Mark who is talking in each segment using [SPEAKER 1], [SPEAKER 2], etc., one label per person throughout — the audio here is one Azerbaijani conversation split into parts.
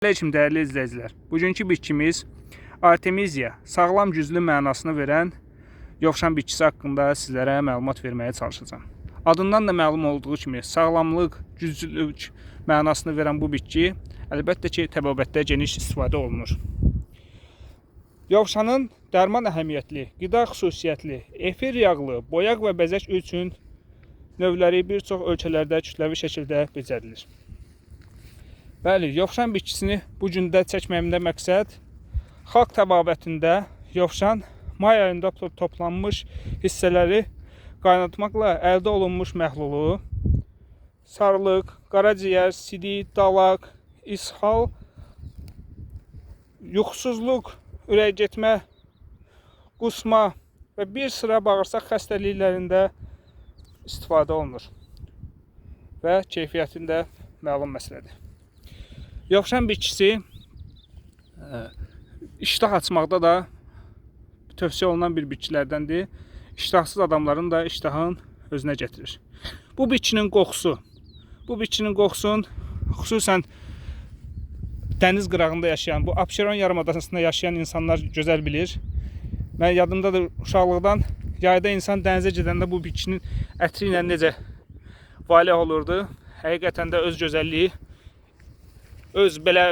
[SPEAKER 1] Aleyküm dəyərli izləyicilər. Bugünkü bitkimiz Artemisia, sağlam güclü mənasını verən yovşan bitkisi haqqında sizlərə məlumat verməyə çalışacağam. Adından da məlum olduğu kimi sağlamlıq, güclülük mənasını verən bu bitki əlbəttə ki, təbabətdə geniş istifadə olunur. Yovşanın dərman əhəmiyyətli, qida xüsusiyyətli, efir yağlı, boyaq və bəzək üçün növləri bir çox ölkələrdə kütləvi şəkildə becərilir. Bəli, yovşan bitkisini bu gün də çəkməyimdə məqsəd xalq təbabətində yovşan may ayında toplanmış hissələri qaynatmaqla əldə olunmuş məhlulu sarılıq, qaraciyər, sidik, dalaq, ishal, yuxusuzluq, ürək getmə, qusma və bir sıra bağırsaq xəstəliklərində istifadə olunur və keyfiyyətində məlum məsələdir. Yovşan bitkisi iştah açmaqda da tövsiyə olunan bir bitkilərdəndir. İştahsız adamların da iştahın özünə gətirir. Bu bitkinin qoxusu, bu bitkinin qoxusunun xüsusən dəniz qırağında yaşayan, bu Abşeron yarımadasında yaşayan insanlar gözəl bilir. Mən yadımdadır uşaqlıqdan yayda insan dənizə gedəndə bu bitkinin ətri ilə necə valeh olurdu. Həqiqətən də öz gözəlliyi, öz belə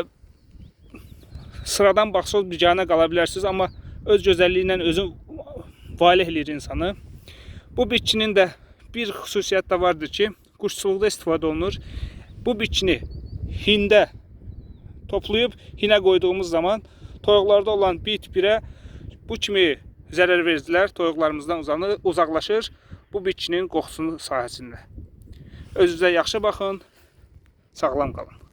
[SPEAKER 1] sıradan baxsaz biganə qala bilərsiniz, amma öz gözəlliyi ilə özü valeh eləyir insanı. Bu bitkinin də bir xüsusiyyət də vardır ki, quşçuluqda istifadə olunur. Bu bitkini hində toplayıb hinə qoyduğumuz zaman toyuqlarda olan bit birə bu kimi zərər vericilər toyuqlarımızdan uzaqlaşır bu bitkinin qoxusunun sayəsində. Özünüzə yaxşı baxın, sağlam qalın.